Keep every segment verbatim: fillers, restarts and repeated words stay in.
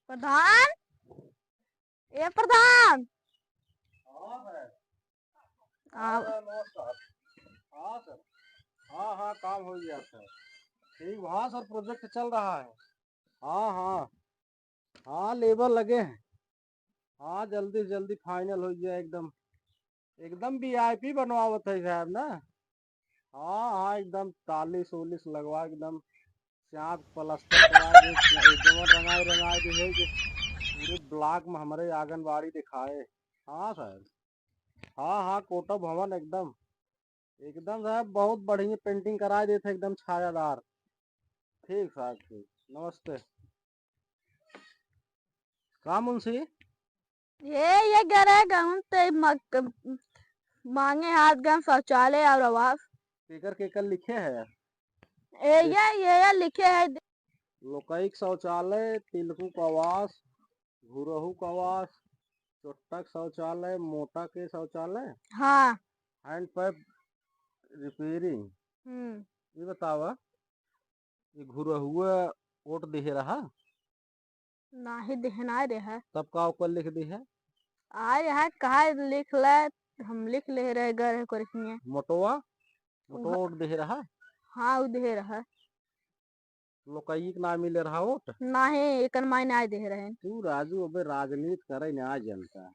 प्रधान, ए प्रधान। हाँ सर। आ, हाँ सर, नमस्कार। हाँ सर, हाँ हाँ, काम हो गया सर। ठीक, हाँ सर, प्रोजेक्ट चल रहा है। हाँ हाँ, हाँ लेबर लगे हैं। हाँ, जल्दी से जल्दी फाइनल हो जाए एकदम। एकदम वीआईपी बनवावत है साहब ना। हाँ हाँ, एकदम टालिस उलिस लगवा, एकदम चाक प्लास्टर करा दे, एकदम रंगाई रंगाई दे है कि पूरे ब्लॉक में हमारे आंगनबाड़ी दिखाए। हाँ साहब, हाँ हाँ, कोटा भवन एकदम, एकदम साहब बहुत बढ़िया पेंटिंग करा देते, एकदम छायादार। ठीक साहब, ठीक, नमस्ते। का मुंशी? ये, ये गरे गहुम ते मक-, मांगे हाथ गन शौचालय और आवास। केकर केकर लिखे है? ए, ये, ये, ये लिखे है। लोकैक शौचालय, तिलकुक आवास, घुरहुक आवास, चोट्टक शौचालय, मोटा के शौचालय, हाँ। Hand pipe repairing. हम्म। ये बतावा, ये घुरहुआ वोट दिहे रहा? नाही, दिहे नाही रहा। तब का ऊपर लिख दिहे? आए रहा, कहा लिख ले, हम लिख ले रहे, गए रहे कोरखिए। मोटवा? मोटवा वोट दिहे रहा? हाँ, उ दिहे रहा। लोकैक ना मिले रहा वोट? नाही, एकर माई नाही दिहे रहे। तू राजू अबे राजनीति करे ना जनता।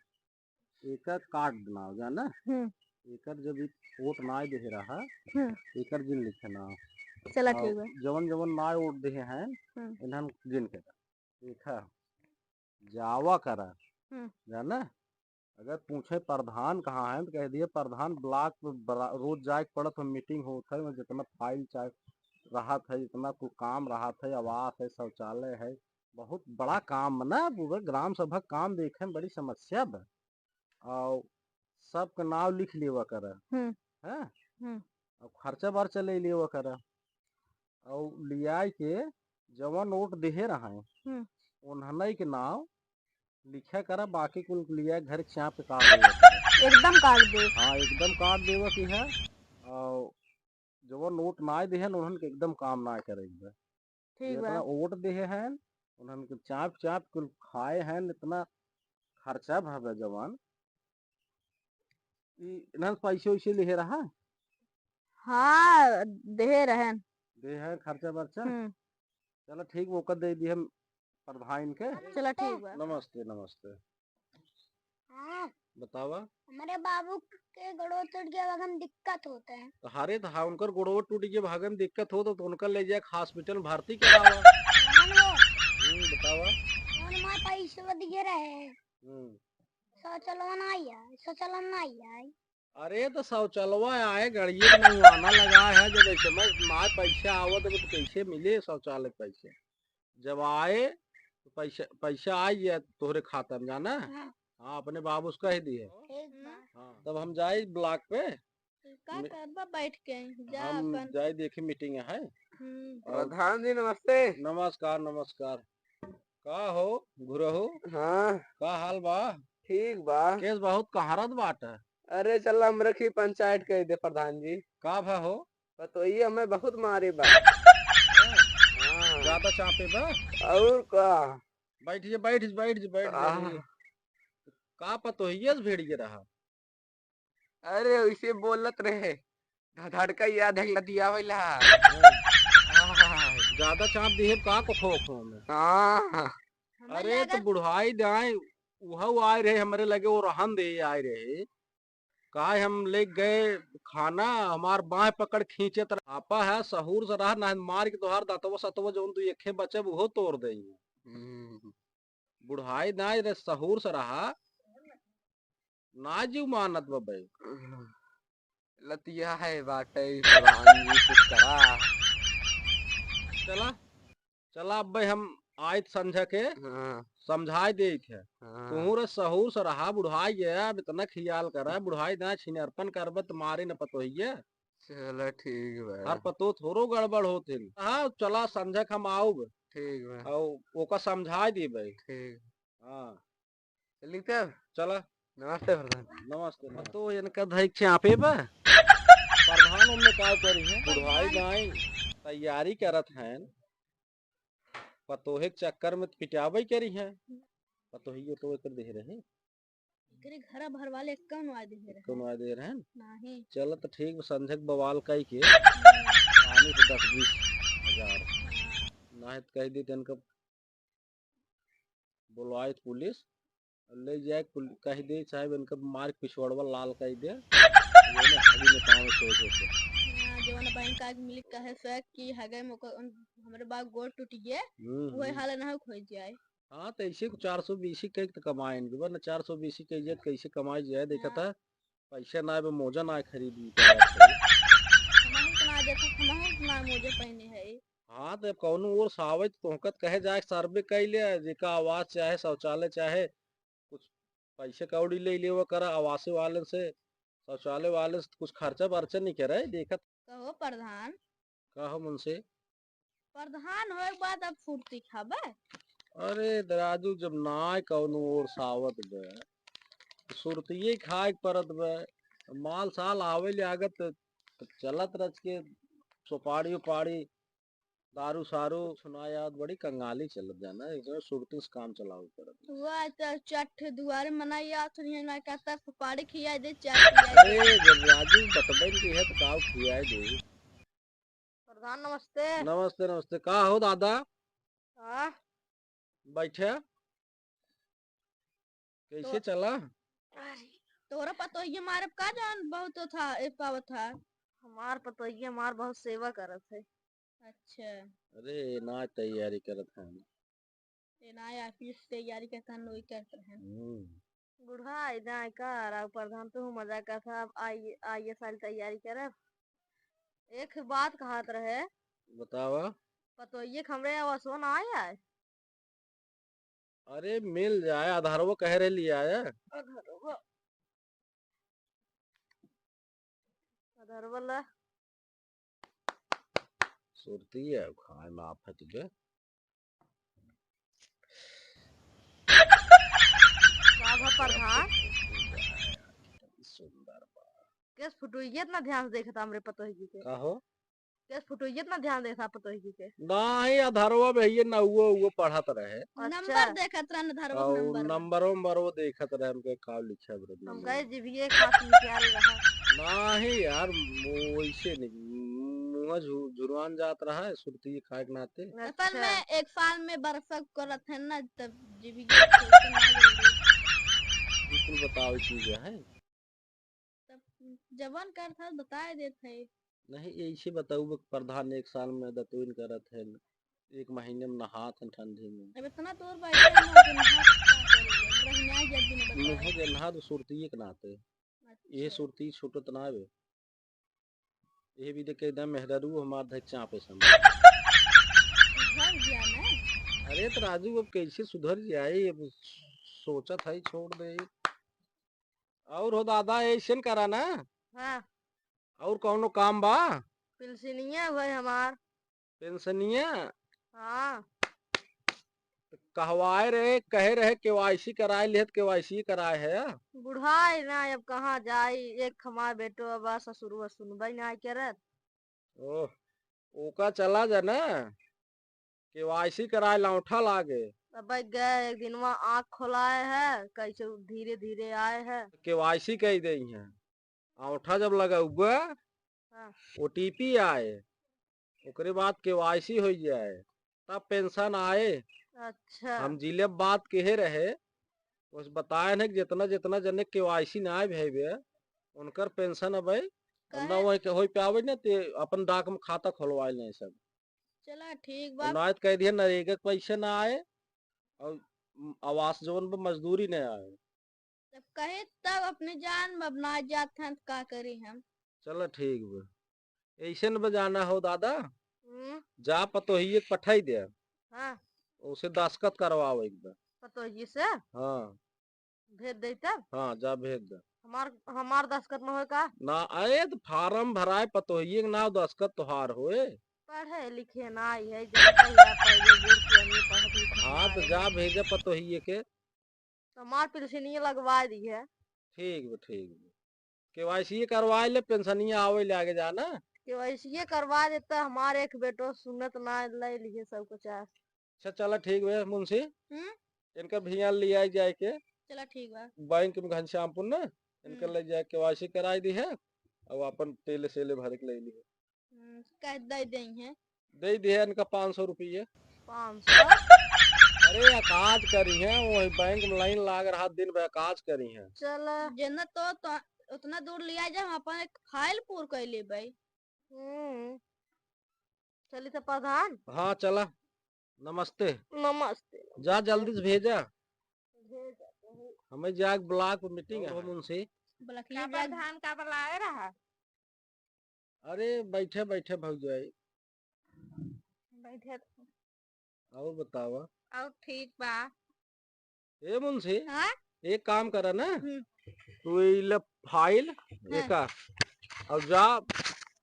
एकर काट देना, जाना? हम्म। एकर जब ई वोट ना दे रहा, हम्म। एकर जिन लिखे ना। चला, और ठीक बा। जवन जवन ना वोट दे हैं, हम्म। इन्हन जिन के देखा, जावा करा, हम्म। जाना? अगर पूछे प्रधान कहाँ हैं, तो कह दिए प्रधान ब्लॉक पे बरा-, रोज जाए के पड़त है, मीटिंग होत है, में जितना फाइल चाहे रहत है, जितना कुल काम रहत है, आवास है, शौचालय है, बहुत बड़ा काम बा ना, पूरा ग्राम सभा काम देखे में बड़ी समस्या बा। और सबके नाव लिख लेवा करा, हम्म। हैं? हम्म। और खर्चा बर्चा ले लेवा करा, और लियाई के जवन वोट देहे रहे, हम्म। उन्हने के नाव लिखा करा, बाकी कुल लिया घर चाप के काट देवा करा। एकदम काट दे। हाँ, एकदम काट देवा की है। और जवन वोट ना देहे, उन्हन के एकदम काम ना करे के बा। ठीक बा। जितना वोट देहे हैं, उन्हन के चाप चाप कुल खाए हैं, इतना खर्चा भवे जवन। ई इन्हन पैसे वैसे लिहे रहा? हाँ, देहे रहन। देहे हैं खर्चा बर्चा? हम्म। चलो ठीक, ओकर दे दी हम प्रधान के। चलो ठीक बा। नमस्ते, नमस्ते। हाँ। बतावा। हमरे बाबू के गोड़ो टूट गया, भागे में दिक्कत होता है। तो हरे तो हाँ, उनकर गोड़ो टूट गया, भागे में दिक्कत होता, तो उनका ले जाके हॉस्पिटल में भर्ती करावा। कौन वो? हम्म, बतावा। कौन माँ पैसे दिए रहे? हम्म। शौचालय ना आया, शौचालय ना आया। अरे तो शौचालवा आए, गड़िए के मनवाना लगा है, जब ऐसे में माँ पैसा आवत है तो कैसे मिले शौचालय के पैसे? जब आए तो पैसा, पैसा आ गया तोहरे खाता में, जाना? हाँ। हाँ, अपने बाबू से कह दिए। ठीक बा। हाँ, तब हम जाए ब्लॉक पे। का मी-, करबा बैठ के? जा हम अपन। जाए देखे मीटिंग है। हम्म। और प्रधान जी नमस्ते। नमस्कार, नमस्कार। का हो घुरहु? हाँ। का हाल बा? ठीक बा। केस बहुत कहारत बाटे। अरे चल, हम रखी पंचायत कह दे प्रधान जी। का भा हो? पतोहिए हमें बहुत मारे बा। हाँ। हाँ। ज्यादा चापे बा? और का? बैठ जे, बैठ जे, बैठ जे, बैठ जे। आह। का पतोहिए से भिड़िए रहा? अरे, वैसे बोलत रहे। ध-, धड़का याद है, लतिया वाला। हाँ। ज्यादा चाप दिहे का को खो खो में? हाँ। हमें अरे, तो लागत बुढ़ाई दाई, उहउ आए रहे हमरे लगे, वो रहन दे आए रहे। काहे हम ले गए खाना, हमार बाँह पकड़ खींचत रहा। आपा है, सहूर से रहा, ना मार के तोहार दाँतवा सतवा जौन तू एखे बचब, उहो तोड़ देई। हम्म। बुढ़ाई ना रे, सहूर से रहा, ना जीव मानत बा बे। लतिया है बाटे, प्रधान जी कुछ करा। चला, चला अब बे हम आइत संझा के हाँ। समझाई देइत है। हाँ। तुहूँ रे सहूर से रहा, बुढ़ाई गया, अब इतना खियाल करा, बुढ़ाई ना छिनरपन करबे त मारे न पतोहिए। चला ठीक बा। हर पतो थोड़ो गड़बड़ होत हिन। हाँ, चला संझा के हम आउब। ठीक बा। और ओका समझाई देबे। ठीक। हाँ। चली तब? चला। नमस्ते प्रधान। नमस्ते, नमस्ते। तो इनका धई चापे बा। प्रधान उनमें का करी है? बुढ़ाई गाय तैयारी करत हैं। पतोहे के चक्कर में त पिटाबे करी है। पतोहियो तो एकर देह रहे। एकरे घर भर वाले एक्को नवाय देहे रहे। एक्को नवाय देहे रहे न? नाही। चल त ठीक बा, संझक बवाल कई के हम्म। पानी से दस बीस हजार। हाँ। नाही त कह दी तनका बोलवाए पुलिस, ले जाए पुल-, कह दे साहब इनका मार के पिछवाड़वा लाल कह दे। ये ना हगी में पाँव सोच होते। हाँ, जवन बैंक आके मिली कहे से कि हगे मोको उन-, हमरे बा गोड़ टूट गए, हम्म, वही हम्म। हाल ना हो खोई जाए। हाँ, तो ऐसे को चार सौ बीसी के तो कमाए इनके, वरना चार सौ बीसी के इज्जत कैसे कमाई जाए, देखा हाँ। था, पैसा ना आवे, मोजा ना खरीद ली, क्या बात है? हमहू के ना देखा, हमहू के ना मोजे पहने है। हाँ, तो अब कौनो ओर से आवे तो तोहका त कहे जाए सर्वे कई ले, जेका आवास चाहे, शौचालय चाहे, कुछ पैसे कौड़ी ले लेवा करा आवासे वाले से, शौचालय वाले से, कुछ खर्चा बर्चा नहीं करे, देखत। कहो प्रधान। कहो मुंशी। प्रधान होए के बाद अब फुर्ती खाबे? अरे दराजू, जब नाय कौनो ओर से आवत बे, तो सुरतिये खाए के परत बे। माल साल आवे ले आगत, तो चलत रच के सुपारी उपारी, दारू सारू, सुना याद बड़ी कंगाली चलत जाना, एकदम सुरती से काम चलावे के परत बे। वो आज तो चट्ठ दुआरे मनाई आवत रही है, ना कहता सुपारी खिया दे, चाय पिया दे। अरे जब राजू बतबन की है तो काव खियाए दे। प्रधान नमस्ते। नमस्ते, नमस्ते। का हो दादा? हाँ। बैठे। कैसे तो चला? अरे, तोरा पतोहिए मारब का जौन बहुत था, ए पावत था? हमार पतोहिए हमार बहुत सेवा करत है। अच्छा। अरे, ना तैयारी करत है। ए ना, आईपीएस तैयारी करत हन, वही करत रहन। हम्म। बूढ़ा, इधर आए का, राव प्रधान, तू मजा का था, अब आई, आईएएस वाली तैयारी करब। एक बात कहत रहे। बतावा। पतोहिए के हमरे आवासो ना आया है। अरे, मिल जाए, अधरवो कहे रहे लिया है। अधरवो। अधरवो ला। सुरती है, खाए में आफत बे। का भा प्रधान? सुंदर बा। केस फोटो ये इतना ध्यान से देखता हमरे पतोही जी के। का हो? केस फोटो ये इतना ध्यान देखता पतोही जी के। नाही, अधरवा भैया ना वो, वो पढ़त रहे। अच्छा। नंबर देखत रहन, अधरवा और नंबर। नंबर, नंबर वो देखत रहे, हमके का लिखा बरे हम नंबर। कहे जीभिए खास निकाल रहा। नाही यार, वो वैसे नहीं, मुँह झु-, झुरवान जात रहा है, सुरती खाए के नाते। असल अच्छा। में एक साल में बरसक करत है ना, तब जीभिए खोल के ना जल्दी। बिल्कुल बताओ चीज है। तब जवन करत है, बताए देत है। नहीं, ऐसे बताऊ, प्रधान एक साल में दतुइन करत है, एक महीने में नहात है ठंडी में। अब इतना दूर बैठे हैं, अब नहा का करेंगे? हमरा हियाँ जब भी न बताए। मुँह के नहा तो सुरती एक नाते। अच्छा। ये सुरती छूटत ना आवे। ये भी देख के एकदम मेहरारू हमार धक चापे सम। सुधर गया ना? अरे तो राजू अब कैसे सुधर जाए, अब सोचत है छोड़ दे। और हो दादा, ऐसन करा ना। हाँ। और कौनो काम बा? पेंशनिया हुआ है हमार। पेंशनिया? हाँ। कहवाए रहे, कहे रहे केवाईसी कराए लिहत, केवाईसी कराए है। बुढ़ाए ना, अब कहाँ जाई, एक हमार बेटो अब ससुरवा सुनबे ना करत। ओह, ओका चला जा ना, केवाईसी कराए लौठा लागे। अब गए एक दिनवा आँख खोलाए है, कैसे धीरे धीरे आए है। केवाईसी कई देई है, औंठा जब लगउबे, हाँ। ओटीपी आए, ओकरे बाद केवाईसी हो जाए, तब पेंशन आए। अच्छा। हम जिले बात कहे रहे, बस बताए न कि जितना, जितना जने केवाईसी ना आए भइबे, उनकर पेंशन अबे, काहे? ना वही के होई पावे ना, ते अपन डाक में खाता खोलवाए नहीं सब। चला ठीक और बा। ना तो कह दिया नरेगा के पैसे ना आए और आवास जवन पे मजदूरी नहीं आए। जब कहे तब अपने जान में अब ना जात हैं तो का करी हम। चला ठीक बा। ऐसे न बजाना हो दादा, हम्म। जा पतोहिए के पठाई दे। हाँ। उसे दस्तखत करवावे एक बार। पतोहिए से? हाँ। भेज दे तब? हाँ, जा भेज दे। हमार, हमार दस्तखत न होए का? ना, अरे तो फार्म भराए, पतोहिए के नाव दस्तखत तोहार होए। पढ़े लिखे ना आई है, जनता ही आप पढ़े, बूढ़ पुरानी पढ़त लिखत हाँ, ना तो है। जा भेजे पतोहिए के। तो हमार पेंशनिया लगवा दी है। ठीक बा, ठीक बा। केवाईसी करवा ले, पेंशनिया आवे ले आगे जाना। केवाईसी करवा देता, हमारे एक बेटो सुनत ना ले लिए सब कुछ आ। अच्छा, चला ठीक बा मुंशी, हम्म? इनका भियान लियाई जाए के चला ठीक बा। बैंक में घनश्यामपुर ना, इनका हम्म। ले जाए के केवाईसी कराई दिहे, अउ आपन तेले सेले भरे के ले लिहे। हम्म, कह दे देई हैं। दे दिहे इनका पाँच सौ रुपये। पाँच सौ? अरे, अकाज करी हैं, वही बैंक में लाइन लाग रहा, दिन भर अकाज करी हैं। चला। जेना तो, तो उतना दूर लिया जाए, हम अपन एक फाइल पूर कर लेबै। हम्म। चली तो प्रधान। हाँ, चला। नमस्ते। नमस्ते। जा, जल्दी से भेजा। भेजा, भेजा। हमें जाके ब्लॉक पे मीटिंग है मुंशी। ब्लॉक का में जा- प्रधान का बुलाए रहा? अरे, बैठे बैठे भौजाई। बैठे। और बतावा। और ठीक बा। ए मुंशी, हाँ? एक काम करा ना, हम्म। तू ई ले फाइल, हाँ। एका, और जा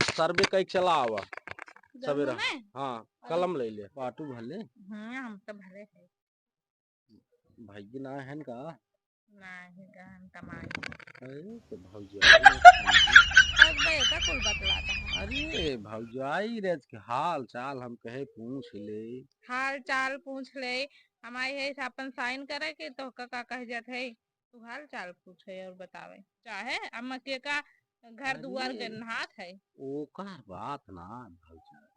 सर्वे कई चला आवा। जरूर सवेरा। में? हाँ, अरे। कलम ले ले, पाटू भले। हम्म, हम तो भले है। भाई ना है का? नाही गहन कमाई। अरे, तो भौजाई। अब बे का कुल बतलाता है। अरे, भौजाई रे, के हाल चाल हम कहे पूछ ले। हाल चाल पूछ ले, हमारी है अपन साइन करे के, तो का, का कह जात है, तू हाल चाल पूछे और बतावे। चाहे अम्मा के का घर दुआर अरे, के नहात है। ओकर बात ना, भौजाई।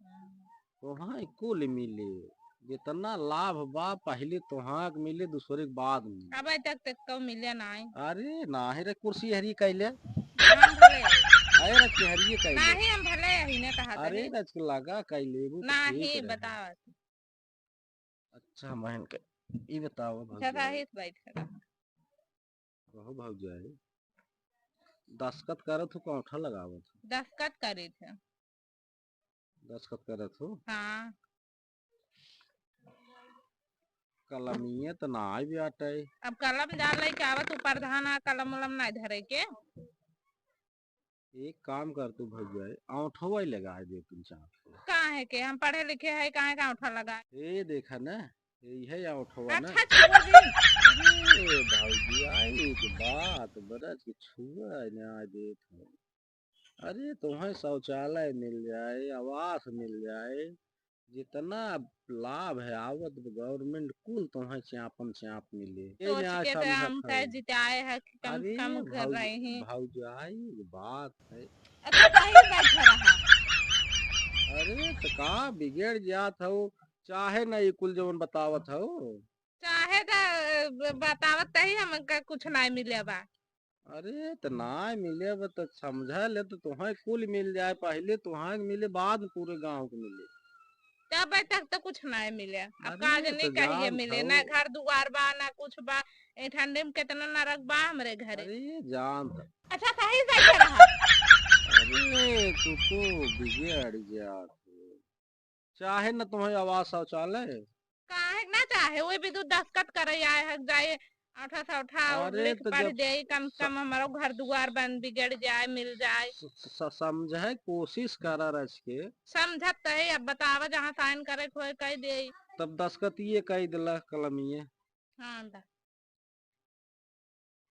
हम्म। तोहाई कुल मिले, जितना लाभ बा, पहिले तोहाक मिले, दूसरे के बाद में। अबे तक तक को मिले नाई। अरे, नाही रे, कुर्सी हरी कैले। हम भले। अरे, रच के हरिये कैले। नाही, हम भले यही ने कहा अरे, तनी। रच के लगा कैले, वो तो नाही, ठीक रहे। बतावा। अच्छा, बहन के, ई बतावा, अच्छा, भौजाई। साहित बैठ के रहा। कहो भौजाई, दस्तखत करत हो, कि औंठा लगावत हो? दस्तखत करी थे। दस्तखत करत हो? हाँ। कलमिया त ना आइ बाटे। अब कलम जा लइके आवत, उ प्रधान आ कलम उलम ना धरे के। एक काम कर तू भौजाई, औंठवा ही लगा दे तुम चाप। काहे के? हम पढ़े लिखे है, काहे का औंठा लगा? ए देखा ना, यही है औंठवा ना। अच्छा, छोड़ दी। अरे भौजी, आई एक बात, बड़ा के छुआ ना देत हो। अरे, तुम्हें शौचालय मिल जाए, आवास मिल जाए, जितना लाभ है आवत government कुल तुम्हें चापन चाप मिले। ये सोच ना के तो समझत हम हो। कह जिताए है कि कम से अरे कम कर भौज-, रहे हैं। भौजाई, बात है। अच्छा, कहीं बैठा रहा। अरे, तो का बिगड़ जात हो, चाहे ना ये कुल जवन बतावत हो। चाहे तो, अ, ब-, बतावत तही हमका कुछ ना मिले बा। अरे, त नाय मिले, अब त समझा ले, त तोहाय कुल मिल जाए, पहिले तोहाय के मिले, बाद में पूरे गाँव के मिले। तब तक त कुछ नाय मिले। अब अरे, काज त नहीं कहिए जानत मिले, हऊ। ना घर दुआर बा, ना कुछ बा। ए ठंडी में कितना नरक बा हमरे घरे। अरे, जानत। अच्छा, सही से रहा। अरे, तू तो बिगड़ जात हो। चाहे न तुम्हें आवास शौचालय? काहे ना चाहे, वो भी तो दस्तखत करे आए है, जाए औंठा सौठा अरे लिख तो पढ़ जब दे, कम से स-, कम हमारो घर दुआर बन बिगड़ जाए, मिल जाए। स-, स-, समझे कोशिश करा रच के। समझत तो है, अब बतावा जहाँ साइन करे के होए कह दे। तब दस्तखत ये कह दिला कलमिए। हाँ, दा।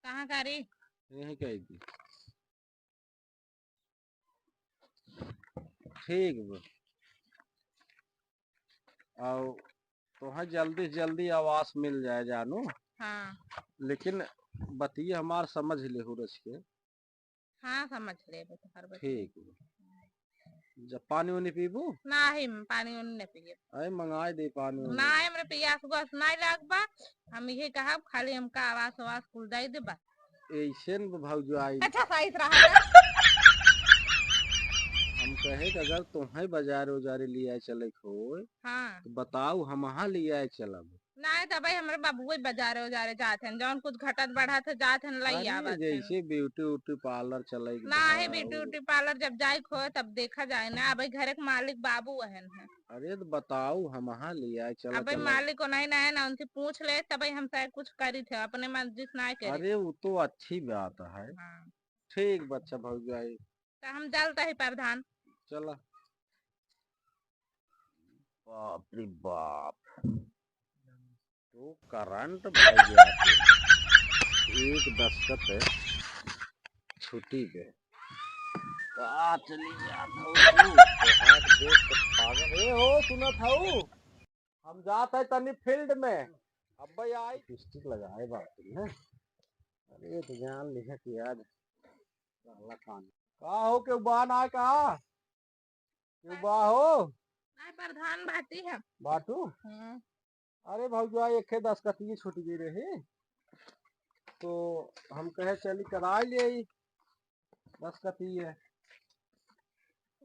कहाँ करी? यहीं कह दी। ठीक बा। और तोहे जल्दी से जल्दी आवास मिल जाए जानू। हाँ। लेकिन बतिया हमार समझ लेहू रच के। हाँ, समझ लेबे तोहर बतिया। ठीक बा। जब पानी उनी पीबू? नाही, हम पानी उनी न पिए। अरे, मंगाए दे पानी उनी। नाही, हमरे पियास उआस नाही लाग बा। हम इहे कहब, खाली हमका आवास उवास कुल दे दे बस। ऐसे न भौजाई। अच्छा, सही से रहा था। हम कहे कि अगर तोहे बाजारे उजारे लियाए चले के होए, हाँ। तो बताऊ, हम वहाँ लियाए चलब। नाही त भाई, हमरे बाबुए बाजारे उजारे जात हन, जौन कुछ घटत बढ़त है, जात हन, लई अरे, आवत हन। जैसे beauty उटी parlour चले के नाही, बा, beauty उटी parlour जब जाए के होए, तब देखा जाए ना। अबे घरे के मालिक बाबू अहन है। अरे, त बताऊ, हम वहाँ लियाए चला, अबे चला। मालिक को नहीं ना है ना, उनसे पूछ ले, तबे हम शायद कुछ करी थे, अपने मर्जी से ना करे। अरे, वो तो अच्छी बात है। हाँ। ठीक बच्चा भौजाई। त हम जालता ही प्रधान। चला। बाप रे बाप, तो करंट भाई जाते। एक दस्तखत है, छुट्टी पे। का चली जात हो तू? तोहार देख के पागल। ए हो, सुनत हऊ? हम जात है तनी field में, अब्बे आई। Lipstick लगाए बात है। अरे तो जान लिखे कि आज साला खान। का हो, केहू बा ना का? केहू बा हो? नहीं, प्रधान बाटी है। बाटू? हम्म। अरे भौजवा, एक दस्खतिये छूट गई रही, तो हम कहे चली कराई ले दस्खतिये।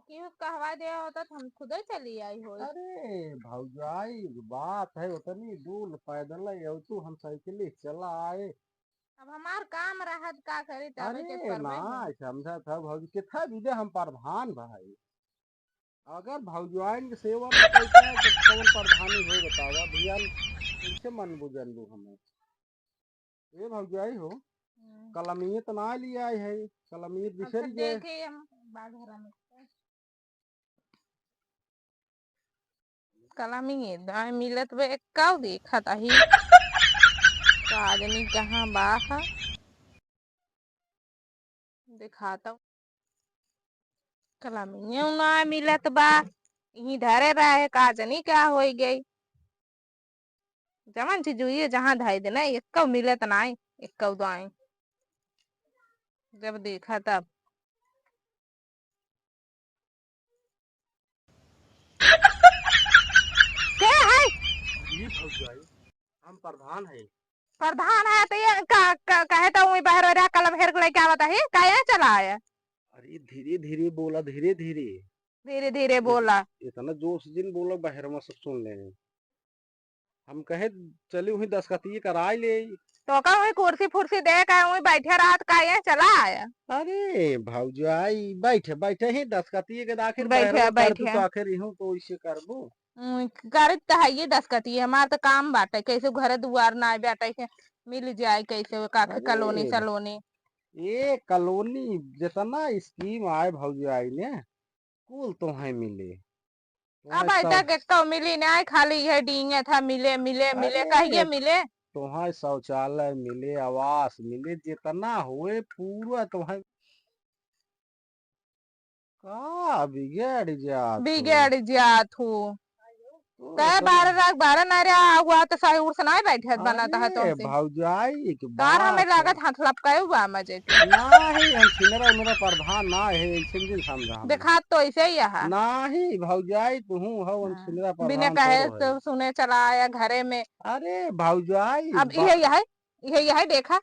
केहू कहवा दे होता तो हम खुदे चली आई होई। अरे भौजाई, बात है उतनी दूर पैदल है, तू हम साइकिल से चला आए। अब हमार काम रहत का करी, तबे के अरे करबे ना, है। समझा था भौजी, कितना भी दे हम प्रधान भाई। अगर भौजाइन के सेवा में करता है तो कौन प्रधानी हो बतावा भैया, कैसे मन बुझन दू हमें। ए भौजाई हो, हम्म। कलमिये तो ना लिए आए है, कलमिये अब बिसर तो गए। देखे हम बाघरा में। कलमिये ना मिलत बे, एक्काऊ देखत आही। का जानी कहाँ बा ह। देखाता। कलमिये ना मिलत बा। इहीं धरे रहे, का जानी का होई गई। जवन चीज हुई है, जहाँ धई देना, एक्कौ मिलत नाई, एक्कौ दाई। जब देखा तब। के है? ये भौजाई, हम प्रधान है। प्रधान है तो ये का, का, कहे तो वही बाहर रहा, कलम हेर के लेके आवत है, का ये चला आया? अरे धीरे धीरे बोला, धीरे धीरे। धीरे धीरे बोला। इतना जोर से जिन बोला, बहरवा सब सुन ले। हम कहे चली वहीं दस्तखतिये कराई ले। तो का वहीं कुर्सी फुर्सी दे का वहीं बैठे रहत का ये चला आया? अरे भौजाई, बैठे बैठे ही दस्तखतिये के आखिर बैठे, बहरवा कर बैठे। तू तो आखिर इहूं तो इसे करबो। हम्म, करत तो है ये दस्तखतिये, हमार तो काम बाटे, कैसे घर दुआर ना बाटे के मिल जाए, कैसे का अरे कॉलोनी सलोनी। ये कॉलोनी जितना scheme आए भौजाई ने, कुल तोहे मिले। अब तोहे अभी सब तक एक्को मिली ना, खाली ये डींगे था, मिले, मिले, मिले, अरे, कहिए मिले। तोहे शौचालय मिले, आवास मिले, जितना होए पूरा तोहे। का बिगड़ जात हो? बिगड़ जात हो। तू तय इतना बारह राग बारह ना रे, आ हुआ तो सही उड़ से ना बैठत बनत है अरे, तो से। भौजाई, एक कार बात हमें है। लागत हाथ लपकाए हुआ मजे के। नाही, हम छिनरा उनरा प्रधान ना है, ऐसे दिन समझा हमें। देखात तो ऐसे ही है। नाही, भौजाई, तू हो, हम हाँ। छिनरा बिना प्रधान कहे थोड़ो है। तो सुने चला आया घरे में। अरे, भौजाई, अब बा- इहे, यही, इहे, यही देखा।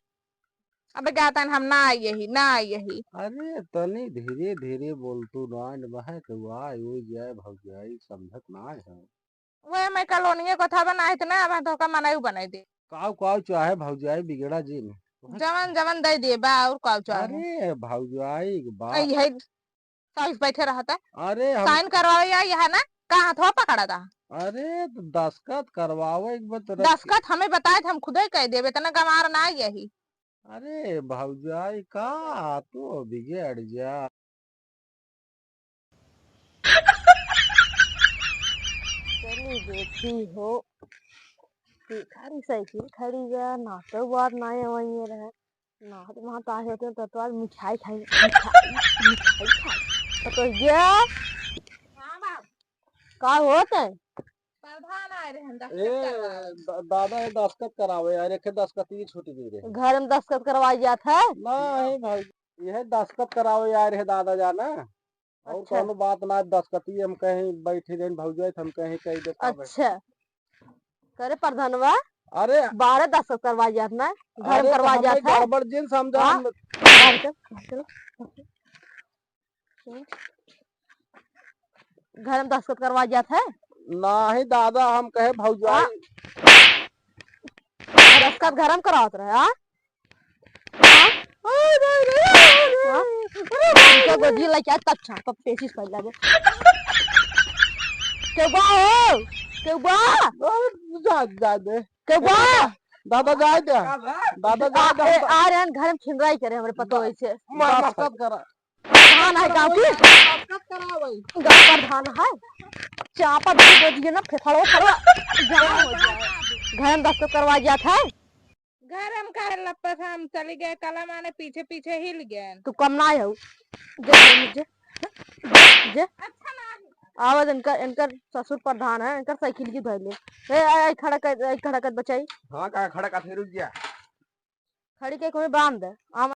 अबे कहता है, "हम ना आई यही, ना आई यही।" अरे, तनी धीरे धीरे बोल तू, ना, न बहे के हुआ, यो जाए भौजाई, समझत ना है। वह मैं कॉलोनिये को था बनाए थे ना, अब धोखा मनाई बनाई दे। काऊ काऊ चाहे भौजाई बिगड़ा जी में। जवन जवन दे दे बा और काऊ चाहे। अरे भौजाई के बाप। आई है, साइस बैठे रहता। अरे हम साइन करवावे या यह ना, का हाथवा पकड़ा था? अरे तो दस्तखत करवावे एक बार तो रख दस्तखत हमें बताए थे, हम खुदे कह देबे, इतना गंवार ना यही। अरे भौजाई का तू बिगड़ जा। चली देखी हो, भिखारी साइकिल खड़ी गया, ना तो बात ना ये वहीं रहे, ना तो वहाँ ताश होते हैं, तो, तो आज मिठाई खाई, मिठाई, मिठाई खाई। तो, तो ये हाँ बाप। का होत है? प्रधान आए रहे हैं, दस्तखत ए, करवावे। द-, दादा, ये दस्तखत करावे यार, एक दस्तखत ये छूट गई रहे। घर में दस्तखत करवाई जात है? नहीं भाई, यह दस्तखत करावे यार, है दादा जाना। और अच्छा। कौनो बात ना, दस्तखत ही हम कहीं बैठे रहे, भौजाई, हम कहीं कह देता भाई। अच्छा, करे प्रधानवा, अरे बारह दस्तखत करवाई जात ना, घर में अरे तो करवाई हमें जात है। गड़बड़ जिन समझा हाँ? हम। बाहर चल, बाहर चल। घर में दस्तखत करवा जात है? नाही दादा, हम कहे भौजाई। हाँ? दस्तखत घर में करावत रहे, हाँ? हाँ? हाँ? हमके गोदी लेके आए, तब छापा पेचिश कर लागे। केहू बा हो? केहू बा? जा, जा दे। केहू बा? दादा जाए दे। दादा जाए दे, आ, हम ए, तो आ रहे हैं, घर में छिनराई करे हमरे पतो ऐसे। मर, मर, मत करा। प्रधान है गाँव की? दस्तखत करावे। गाँव प्रधान है। चापा दे दे दिए ना, फेफड़ो फड़ो। जान हो जाए। घर में दस्तखत करवा जात है। घर हम का लप्पा था, हम चली गए, कला माने पीछे पीछे हिल गए। तू कम ना हो। जे, जे, जे। अच्छा ना। आवाज इनकर, इनकर ससुर प्रधान है, इनकर साइकिल की धइले। ए, ए, ए, खड़ा कर, ए, खड़ा कर बचाई। हाँ, का खड़ा कर, रुक जा। खड़ी के कोई बांध दे। हम